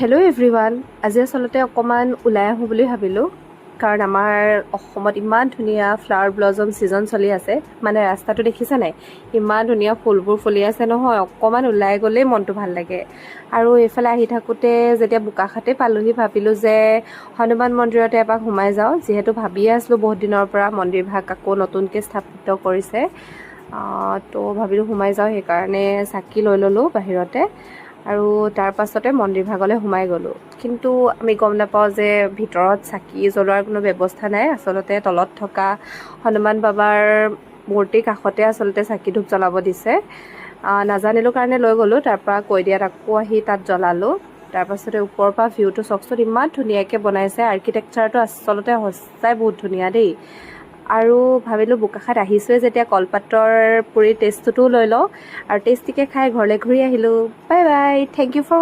Hello' everyone, আজি আচলতে অকণমান ওলাই আহোঁ বুলি ভাবিলোঁ, কাৰণ আমাৰ অসমত ইমান ধুনীয়া ফ্লাৱাৰ ব্লজম ছিজন চলি আছে। মানে ৰাস্তাটো দেখিছে নাই, ইমান ধুনীয়া ফুলবোৰ ফুলি আছে নহয়। অকণমান ওলাই গ'লেই মনটো ভাল লাগে। আৰু এইফালে আহি থাকোঁতে যেতিয়া বোকাখাতে পালোহি, ভাবিলোঁ যে হনুমান মন্দিৰতে এপাক সোমাই যাওঁ, যিহেতু ভাবিয়ে আছিলোঁ বহুত দিনৰ পৰা মন্দিৰভাগ আকৌ নতুনকৈ স্থাপিত কৰিছে। তো ভাবিলোঁ সোমাই যাওঁ, সেইকাৰণে চাকি লৈ ল'লোঁ বাহিৰতে আৰু তাৰ পাছতে মন্দিৰ ভাগলৈ সোমাই গ'লোঁ। কিন্তু আমি গম নাপাওঁ যে ভিতৰত চাকি জ্বলোৱাৰ কোনো ব্যৱস্থা নাই। আচলতে তলত থকা হনুমান বাবাৰ মূৰ্তিৰ কাষতে আচলতে চাকি ধূপ জ্বলাব দিছে। নাজানিলোঁ কাৰণে লৈ গ'লোঁ। তাৰপৰা কৈ দিয়াত আকৌ আহি তাত জ্বলালোঁ। তাৰপাছতে ওপৰৰ পৰা ভিউটো চাওকচোন, ইমান ধুনীয়াকৈ বনাইছে। আৰ্কিটেকচাৰটো আচলতে সঁচাই বহুত ধুনীয়া দেই। আৰু ভাবিলোঁ বোকাখাত আহিছোঁৱে যেতিয়া কলপাতৰ পুৰিৰ টেষ্টটোও লৈ লওঁ আৰু টেষ্টিকৈ খাই ঘৰলৈ ঘূৰি আহিলোঁ। Bye bye, thank you for